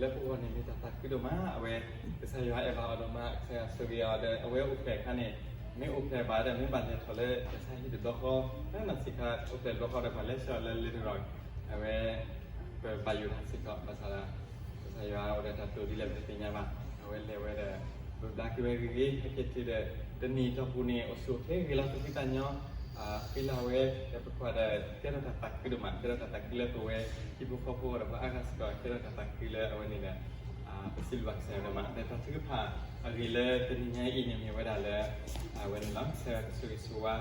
လၢပဂီၢ်န့ၣ်မ့ၢ်တၢ်သးခုဒိၣ်မး, အဝဲ ကစၢ်ယွၤအဲၣ်ဘၣ်အီၤဒိၣ်မး, ကစၢ်ယွၤဆိၣ်ဂ့ၤအီၤဒီး အဝဲအိၣ်ဖျဲၣ်အခါန့ၣ် မ့ၢ်အိၣ်ဖျဲၣ်ဘၣ်ဒီး မ့ၢ်ဘၣ်လဲၤထီၣ်လၢကစၢ်ဟံၣ်တဘျီဃီ, လၢနီၢ်ဆံးခါ အိၣ်ဖျဲၣ်တဘျီဃီဒီး ပှၤလဲၤဆှၢအီၤလၢလ့တရီး, အဝဲ ပဘၣ်ယိၣ်တၢ်စ့ၢ်ကီး ဘၣ်ဆၣ်ဒီး ကစၢ်ယွၤအိၣ်ဒီးတၢ်တိာ်ဒ်လဲၣ်ပတသ့ၣ်ညါဘၣ်, အဝဲလဲၤဝဲဒီး ပဘျါက့ၤဝဲဂ့ၤဂ့ၤ ဟဲက့ၤတုၤဒီး တနံၣ်တီၢ်ပူၤန့ၣ် အိၣ်ဆူၣ်အိၣ်ချ့ဂ့ၤလီၤ သူၣ်ဖှံသးညီ, ဃ့လၢအဝဲ ဒီးပကွၢ်ဒီး ကဲထီၣ်တၢ်သးခုဒိၣ်မး, ကဲထီၣ်တၢ်သးခုလၢပဝဲ ဟံၣ်ဖိဃီဖိဒီးပှၤအါဂၤစ့ၢ်ကီး ကဲထီၣ်တၢ်သးခုလၢအဝဲန့ၣ်ဒီး ပစံးဘျုးဘၣ်ကစၢ်ယွၤဒိၣ်မး, ဒီးတၢ်ထုကဖၣ်အဂ့ၢ်လၢတနံၤညါအံၤန့ၣ် မ့ၢ်ဝဲဒၣ်လၢ အဝဲန့ၣ်လီၤ, ကစၢ်ယွၤကဆိၣ်ဂ့ၤဆိၣ်ဝါ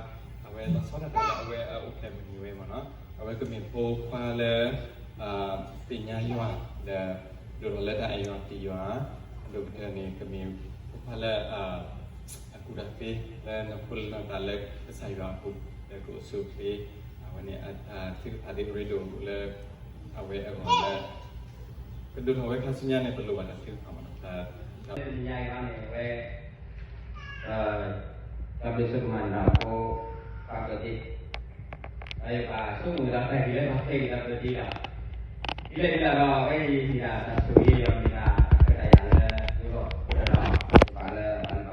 အဝဲလီၤဆီဒၣ်တၢ်လၢအဝဲအအိၣ်ဖျဲၣ်မုၢ်နံၤဝဲမ့ၢ်နီၤ, အဝဲကမ့ၢ်ဖိခွါလၢ သ့ၣ်ညါယွၤ ဒီး ဒိၣ်ထီၣ်လၢတၢ်အဲၣ်ယွၤတ့ယွၤ, အဒိၣ်ကတၢၢ်န့ၣ် ကမ့ၢ်ဖိခွါလၢ အကူၣ်တၢ်သ့ လၢနီၢ်ခိလၢနီၢ်သးလၢကစၢ်ယွၤအပူၤ လၢကအိၣ်ဆူၣ်အိၣ်ချ့, အဝဲန့ၣ်အတၢ်ထုကဖၣ်ဒ်အရ့ဒိၣ်လၢ အဝဲအဂီၢ်လၢ ကဒိၣ်ထီၣ်ဝဲခါဆူညါန့ၣ် ပလိၣ်ဘၣ်တၢ်ထုကဖၣ်မ့ၢ်နီၤ, တနံၤညါအံၤဘၣ်န့ၣ် အဝဲ တၢ်ဘျုးဆိကမိၣ်န့ၣ်ဒီး ဖိခွါကၢၣ်သ့ ဒီးယဘၣ်ဆိကမိၣ်ဒီးတၢ်ဂ့ၢ်လၢဘၣ်တဲက့ၤဒီးပတံၤဒီး ဒ်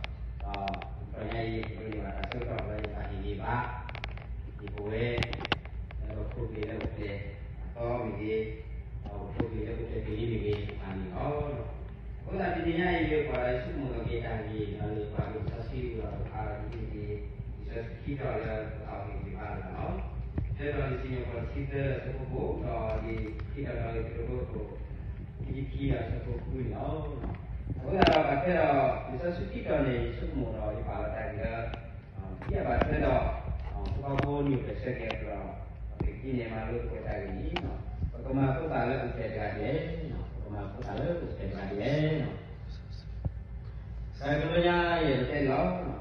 လဲၣ်ဒ်လဲၣ်ဒီး အဝဲအံၤမ့ၢ်ဒၣ်တၢ်ဆိၣ်ဂ့ၤဒီးမ့ၢ်ဒၣ်တၢ်ခွဲးတၢ်ယာ်လၢ ယဂီၢ်ဖိဒီး ယပၢ်လၢဘၣ်လၢဘၣ်က့ၤအီၤ, ဒီးတနံၤညါအံၤ ပကန့ၢ်ဘၣ်တၢ်ဆၢကတီၢ်လၢယဘၣ်ဟ့ၣ်ဂံၢ်ဘါ ယပဝဲ လၢပဖိပလံၤလၢအိၣ်ဖျဲၣ်အသီမ့ၢ်ဂ့ၤ, ဒီးပဖိပလံၤလၢအိၣ်ဖျဲၣ်ကလံၤမ့ၢ်ဂ့ၤ တဖၣ်န့ၣ်လီၤ. အဃိသတးတနံၤညါအံၤ ယ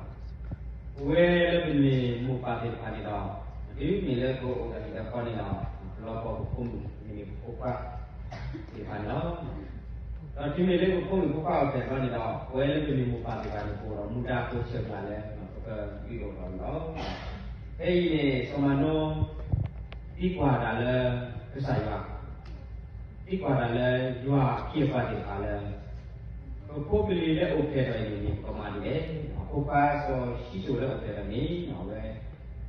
ကွၢ်ဒီးယဆိကမိၣ်က့ၤတၢ်ဂ့ၢ်ဒီး ယကွၢ်က့ၤလံာ်စီဆှံဒီး ယကွၢ်က့ၤလံာ်စီဆှံခံတီၤလၢ ပသးအိၣ်က့ၤက့ၤဘၣ်လၢၤဘၣ်လီၤ. ဆၢကတီၢ်လံာ်စံၣ်ညီၣ်ကွီၢ်တဆံသၢအဆၢဖိဃိး ဒီးလံာ်ခံတီၤဒီးလံာ်တကထိခိၣ် ခံဆံခံဒီးအဆၢဖိဃုန့ၣ်လီၤ. အဃိသတးဒီး ဘၣ်ထွဲဒီးလံာ်စီဆှံခံတီၤန့ၣ် ယဆိကမိၣ်ဒီးယပာ်လီၤတၢ်ဂ့ၢ်လၢ ဒ်အဘၣ်ထွဲဒီး ဖိဃီဖိနုာ်ဖျဲးဆၢက့ၤအကျါ, ပကဒ်န့ၣ်မၤလိသကိးတၢ်ဂ့ၢ်န့ၣ်, ပကမၤ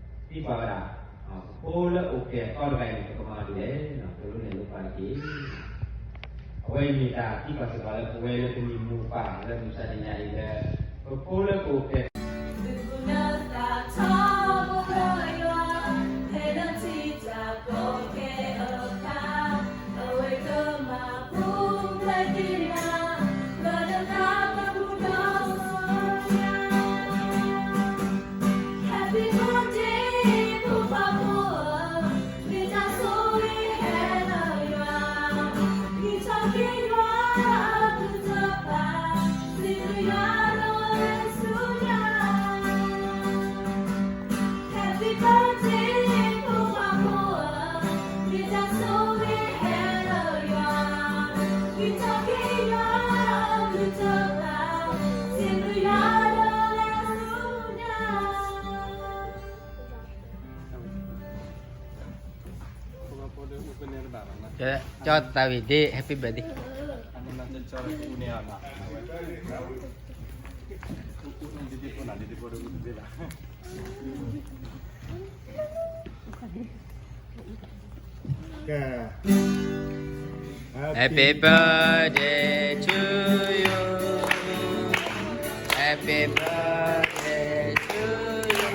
ဖိသၣ်လၢအိၣ်ဖျဲၣ်တဂၤဒ်လဲၣ်, ပကမၤဖိသၣ်လၢအိၣ်ဖျဲၣ်တဂၤဒ်လဲၣ်. တၢ်ကတိၤညါယဲၢ်တတဲလီၤ. ပဝဲလၢပမ့ၢ်မိၢ်ပၢ်သ့ၣ်တဖၣ်န့ၣ်ဒီး, တုၤမ့ၢ်လၢပအိၣ်ဒီးဟံၣ်ဒီးဃီန့ၣ်ဒီး, ပလီၤပှီၢ်ပဖိမုၣ်မ့ၢ်ပဖိခွါသ့ၣ်တဖၣ်န့ၣ်လီၤ. ဒီးတုၤမ့ၢ်လၢပဖိမုၣ်ဖိခွါအိၣ်ဖျဲၣ်ဘျီန့ၣ်ဒီး, ပဝဲလၢပမ့ၢ်မိၢ်ပၢ်သ့ၣ်တဖၣ်န့ၣ် ပအိၣ်ဒီးမူဒါကိးဆၢကလၢ်လၢ ပကဒုးအိၣ်ထီၣ်န့ၣ်လီၤ. ဖဲအံၤန့ၣ် စီၤမၤနိ သံကွၢ်တၢ်လၢကစၢ်ယွၤ, သံကွၢ်တၢ်လၢယွၤအခ့အပှၤသ့ၣ်တဖၣ်လၢ ပဖိပလံၤလၢအိၣ်ဖျဲၣ်ထီၣ်အံၤန့ၣ် ပကမၤဒ်လဲၣ်. အဖိခွါစီၤၡံၣ်စိၣ်လၢအိၣ်ဖျဲၣ်ထီၣ်န့ၣ် အဝဲသံကွၢ်ဝဲဒၣ် ပဖိလၢအိၣ်ဖျဲၣ်အသီတဂၤအံၤန့ၣ် ပကမၤဒ်လဲၣ်, ပလိၣ်န့ၢ်လိၣ်ပှၤတက့ၢ်. အဝဲအံၤမ့ၢ်တၢ်သံကွၢ်စ့ၢ်ကီးလၢပဝဲလၢပမ့ၢ်မိၢ်ပၢ်လၢမုၢ်မဆါတနံၤညါအံၤလၢ ပဖိလၢကအိၣ်ဖျဲၣ် ကၠီတၢ်ဝံၤဒ့ Happy birthday. ကဲ Happy birthday to you. Happy birthday to you.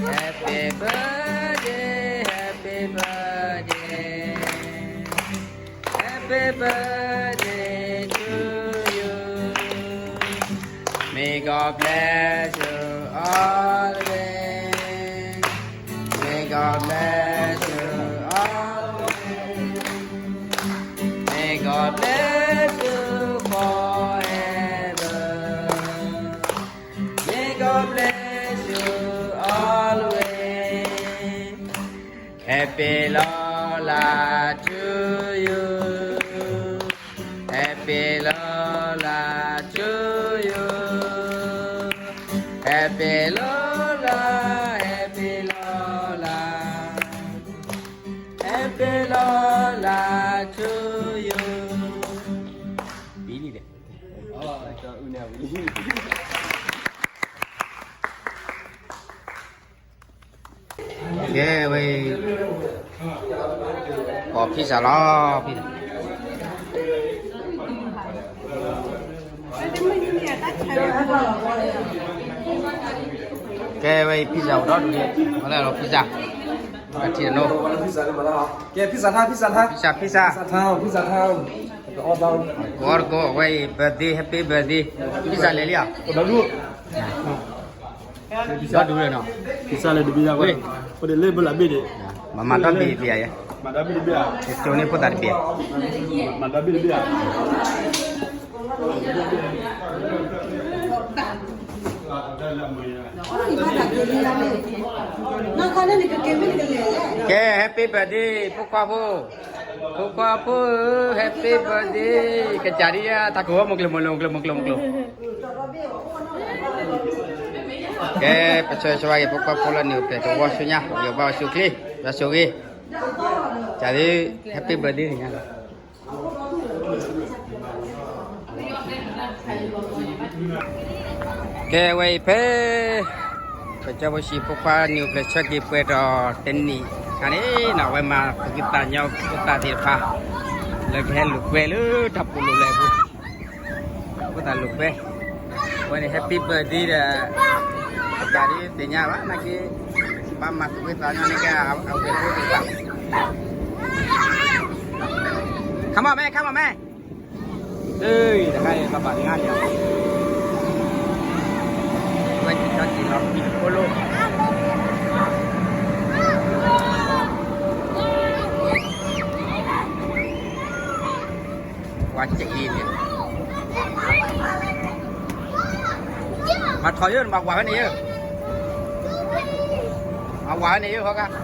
Happy birthday, happy birthday. Happy birthday to you. May God bless you always. May God bless you always. May God bless you forever. May God bless you always. Happy Lola to you. Happy Lola to you. Happy Lola, happy Lola. Happy Lola to ကဲဝဲ, ပီၤ pizza လီၤ, pizza. ကဲဝဲအံၤ pizza အိၣ်ဒီဒူၣ်, ဝဲလၢ pizza, အထံၣ်တနီၤ, ကဲ pizza ထါ, pizza ထါ, pizza, pizza, pizza ထါ, pizza ထါ, ကအိၣ်တကိးဝဲအံၤ birthday, happy birthday, pizza လဲၤလံဧါ, ဒီဒူၣ် ဒီဒူၣ်လၢနီၤ, pizza လဲၤတဘ့ၣ်ယါဝဲ, အိၣ်ဒ်လၢဘၣ်လၢဘ့ၣ်ဒံး, မၤမၤဒီဘ့ၣ်တဘ့ၣ်ဧါ, မၤဒီဘ့ၣ်တဘ့ၣ်ဧါ, ကၠိန့ၢ်ဖိသၣ်တဘ့ၣ်, မၤဒီဘ့ၣ်တဘ့ၣ်ဧါ. ကဲ happy birthday ဖိခွါဖိ, ဖိခွါဖိဧၢ, happy birthday, ကစၢ်ဒ်ယါ တၢ်ကိၢ်ဝဲ မုၢ်ကျိၤ မုၢ်ကျိၤ မုၢ်ကျိၤ မုၢ်ကျိၤ. ကဲ ပဆၢဂ့ၤဆၢဝါက့ၤ ဖိခွါဖိလၢနံၣ်အိၣ်ဖျဲၣ်သဝီဆူညါ ယွၤဘၣ်ဝဲဆိၣ်ချ့ ယွၤဆိၣ်ဂ့ၤ, ကစၢ်ဒ် happy birthday န့ၣ်ညါလီၤ. ကဲဝဲအံၤဖဲ ပကၠီဖိဆံးဖိခွါနံၣ်အိၣ်ဖျဲၣ်ဆၢက့ၤပှဲၤဒီးတနံၣ်ခါန့ၣ်နီၤ, အဝဲမၤသူၣ်က့သးညီဖိသၣ်သ့ၣ်တဖၣ် လၢကဟဲလိာ်ကွဲလၢတၢ်ပူၤလိာ်လဲၤပူၤ, ဖိသၣ်လိာ်ကွဲ, အဝဲန့ၣ် happy birthday ဒီး အတၢ်ဒ်သ့ၣ်ညါဘၣ်နာ်က့, ဘၣ်မၤသူၣ်က့သးညီန့ၣ်ကဲ အဝဲၢ်ဖိသ့ၣ်တဖၣ်, ခါမီၢ်မဲ ခါမီၢ်မဲ တခါအံၤ ပဘၣ်ငါလံ, ဝဲက့ၤထီၣ်က့ၤလီၤ ပံၤဖိလိ, ပှၤစဲးအံၤန့ၣ်, မၤထီၣ်ယၢ မၤဝၤဖဲန့ၣ်ယၢ, မၤဝၤဖဲန့ၣ်ယၢ ဟီဂၤ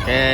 ကဲ